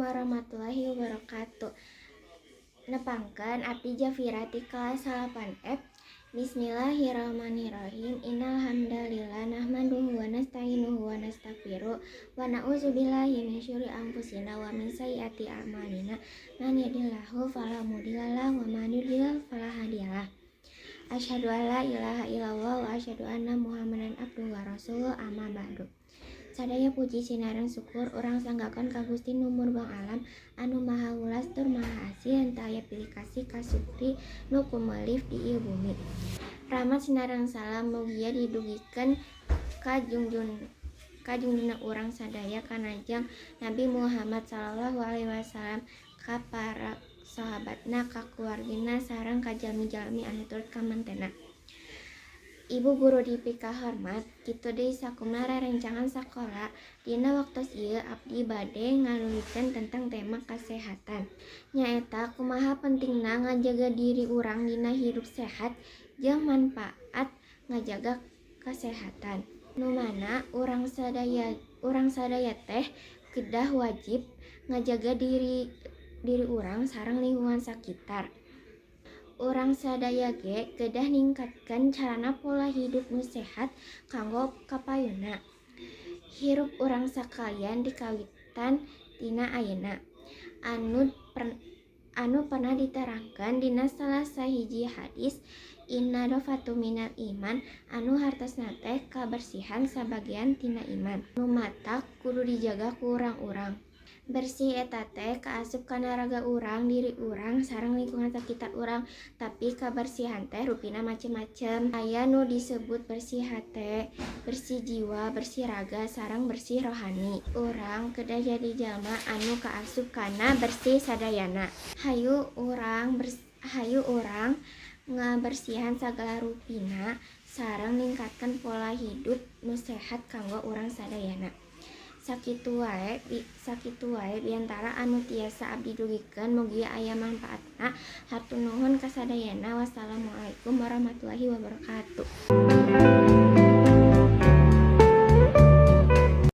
Warahmatullahi wabarakatuh. Nepangkeun, abdi Jafira ti kelas 8F. Bismillahirrahmanirrahim. Innal hamdalillah nahmaduhu wa nasta'inuhu wa nastaghfiruh wa na'udzubillahi min syururi anfusina wa min sayyiati a'malina. Man yahdihillahu fala mudhillalah wa man yudlil fala hadiyalah. Asyhadu an la ilaha illallah wa asyhadu anna Muhammadan abduhu wa rasuluh, amma ba'du. Sadaya puji sinareng syukur urang sanggakeun ka Gusti Nu Murbeng Alam, anu Maha Welas tur Maha Asih, henteu aya pilih kasih ka sukri nu kumelif di ieu bumi. Rahmat sinareng salam mugia didugikeun ka junjungan urang sadaya, Kanjeng Nabi Muhammad sallallahu alaihi wasallam, ka para sahabatna, ka kulawargina, sareng ka jalmi-jalmi anu turut kamantena. Ibu guru dipikahormat, kitu deui sakumna rerencangan sakola. Dina waktos ieu abdi bade ngalungikeun tentang tema kasehatan. Nyaeta kumaha pentingna ngajaga diri urang dina hirup sehat jeung manpaat ngajaga kasehatan. Nu mana urang sadaya teh kedah wajib ngajaga diri diri urang sareng lingkungan sakitar. Urang sadaya ge kedah ningkatkeun carana pola hidup nu sehat kanggo kapayunna. Hirup urang sakalian dikawitan tina ayeuna. Anu pernah diterangkeun dina salah sahiji hadis, "An-nadhafatu minal iman," anu hartosna teh kabersihan sabagian tina iman. Nu matak kudu dijaga ku urang-urang. Bersih eta teh kaasup kana raga urang, diri urang, sareng lingkungan sakitar urang. Tapi kabersihan teh rupina macem-macem. Aya nu disebut bersih hate, bersih jiwa, bersih raga, sareng bersih rohani. Urang kedah jadi jalma anu kaasup kana bersih sadayana. Hayu urang ngabersihan sagala rupina sareng ningkatkeun pola hidup nu sehat kanggo urang sadayana. Sakitu wae biantara anu tiasa abdi dugikeun, mugia aya mangpaatna. Hatur nuhun kasadayana. Wassalamualaikum warahmatullahi wabarakatuh.